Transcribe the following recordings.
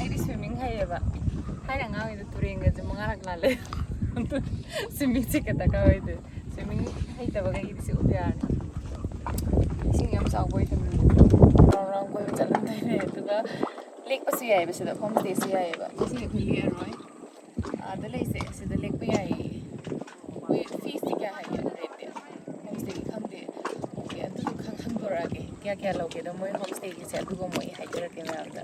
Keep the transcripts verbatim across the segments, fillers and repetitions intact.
ꯑꯩꯗꯤ ꯁ꯭ꯋꯤꯃꯤꯡ ꯍꯩꯌꯦꯕ꯫ ꯊꯥꯏꯅ ꯑꯉꯥꯡ ꯑꯣꯏꯔꯤꯉꯩꯗ ꯇꯨꯔꯦꯟꯒꯁꯦ ꯃꯉꯥꯔꯛ ꯂꯥꯜꯂꯦ꯫ ꯁ꯭ꯋꯤꯃꯤꯡꯁꯦ ꯈꯛꯇ ꯀꯥꯎꯏꯗꯣꯏ꯫ ꯁ꯭ꯋꯤꯃꯤꯡ ꯍꯩꯇꯕꯈꯩꯒꯤꯗꯤ ꯁꯤ ꯎꯠꯄ ꯌꯥꯔꯅꯤ꯫ ꯏꯁꯤꯡ ꯌꯥꯝ ꯆꯥꯎꯕ ꯑꯣꯏꯗꯕꯅꯤꯅ ꯔꯥꯎꯟ ꯔꯥꯎꯟ ꯀꯣꯏꯕ ꯆꯠꯂꯝꯗꯣꯏꯅꯦ꯫ ꯑꯗꯨꯒ ꯂꯦꯛꯄꯁꯨ ꯌꯥꯏꯑꯕ ꯁꯤꯗ, ꯍꯣꯝ ꯁ꯭ꯇꯦꯁꯨ ꯌꯥꯏꯑꯕ꯫ ꯉꯁꯤ ꯑꯩꯈꯣꯏ ꯂꯦꯛꯑꯔꯣꯏ꯫ ꯑꯥꯗ ꯂꯩꯁꯦ, ꯁꯤꯗ ꯂꯦꯛꯄ ꯌꯥꯏꯌꯦ꯫ ꯃꯣꯏ ꯐꯤꯁꯇꯤ ꯀꯌꯥ ꯍꯥꯏꯒꯦ? ꯔꯦꯠꯇꯤ ꯍꯣꯝ ꯁ꯭ꯇꯦꯒꯤ ꯈꯪꯗꯦ꯫ ꯑꯣꯀꯦ, ꯑꯗꯨꯗꯣ ꯈꯪ ꯍꯪꯗꯣꯔꯛꯑꯒꯦ, ꯀꯌꯥ ꯀꯌꯥ ꯂꯧꯒꯦꯗꯣ ꯃꯣꯏ ꯍꯣꯝ ꯁ꯭ꯇꯦꯒꯤꯁꯦ, ꯑꯗꯨꯒ ꯑꯃꯨꯛ ꯑꯩ ꯍꯥꯏꯖꯔꯛꯀꯦ ꯃꯌꯥꯝꯗ꯫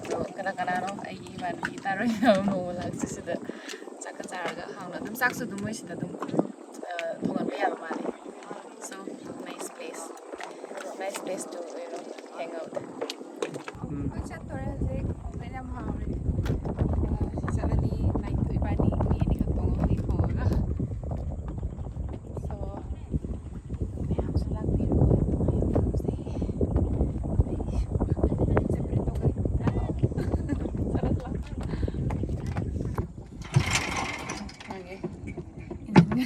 ꯑꯗꯣ ꯀꯅꯥ ꯀꯅꯥꯅꯣ ꯑꯩꯒꯤ ꯏꯃꯥꯟꯅꯕꯤ ꯇꯥꯔꯣꯏ ꯃꯌꯥꯝ ꯅꯣꯡꯃ ꯂꯥꯛꯁꯤ ꯁꯤꯗ ꯆꯥꯛꯀ ꯆꯥꯔꯒ ꯍꯥꯎꯅ ꯑꯗꯨꯝ, ꯆꯥꯛꯁꯨ ꯑꯗꯨꯝ ꯃꯣꯏ ꯁꯤꯗ ꯑꯗꯨꯝ, ꯑ, ꯊꯣꯡꯍꯟꯕ ꯌꯥꯕ ꯃꯥꯜꯂꯦ꯫ So, nice place. Nice place to, you know, hang out. ꯑꯩꯈꯣꯏ ꯆꯠꯇꯣꯔꯦ ꯍꯧꯖꯤꯛ꯫ ꯌꯥꯝ ꯍꯥꯎꯔꯦ꯫ ꯁꯤ ꯆꯠꯂꯅꯤ, ꯂꯥꯏꯟꯊꯣꯏ ꯏꯕꯥꯅꯤ, ꯃꯤ ꯑꯅꯤꯈꯛ ꯇꯣꯡꯉꯒ, ꯃꯤ ꯊꯣꯡꯉꯒ꯫ So, ꯃꯌꯥꯝꯁꯨ ꯂꯥꯛꯄꯤꯔꯣ, ꯅꯨꯡꯉꯥꯏꯕ ꯇꯧꯁꯦ꯫ ꯑꯩ ꯆꯠꯄꯗ ꯇꯧꯒꯦ꯫ ꯂꯥꯛꯑꯣ꯫ ꯆꯠꯂꯁꯤ ꯂꯥꯛꯑꯣ꯫ ꯃꯥꯒꯤ ꯏꯟꯖꯤꯟꯒ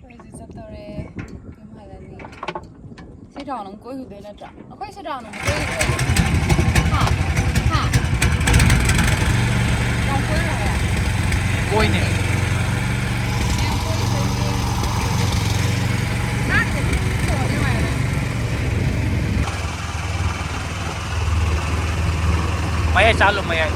ꯑꯩꯈꯣꯏ ꯍꯧꯖꯤꯛ ꯆꯠꯇꯧꯔꯦ, ꯌꯨꯝ ꯍꯜꯂꯅꯤ꯫ ꯁꯤ ꯔꯥꯎꯟ ꯑꯃ ꯀꯣꯏꯔꯨꯗꯣꯏ ꯅꯠꯇ꯭ꯔꯥ? ꯑꯩꯈꯣꯏ ꯁꯤ ꯔꯥꯎꯟ ꯑꯃ ꯀꯣꯏꯔꯨꯗꯣꯏ ꯅꯠꯇ꯭ꯔꯥ? ꯍꯥ? ꯍꯥ? ꯔꯥꯎꯟ ꯀꯣꯏꯔꯨ ꯍꯥꯏꯔ? ꯀꯣꯏꯅꯦ꯫ ꯌꯥꯝ ꯀꯣꯏꯔꯨꯗꯣꯏꯅꯦ꯫ ꯉꯥꯡꯗꯦ, ꯊꯣꯡꯉꯗꯤ ꯅꯨꯡꯉꯥꯏꯔꯣꯏ꯫ ꯃꯌꯥꯏ ꯆꯥꯂꯨ, ꯃꯌꯥꯏ꯫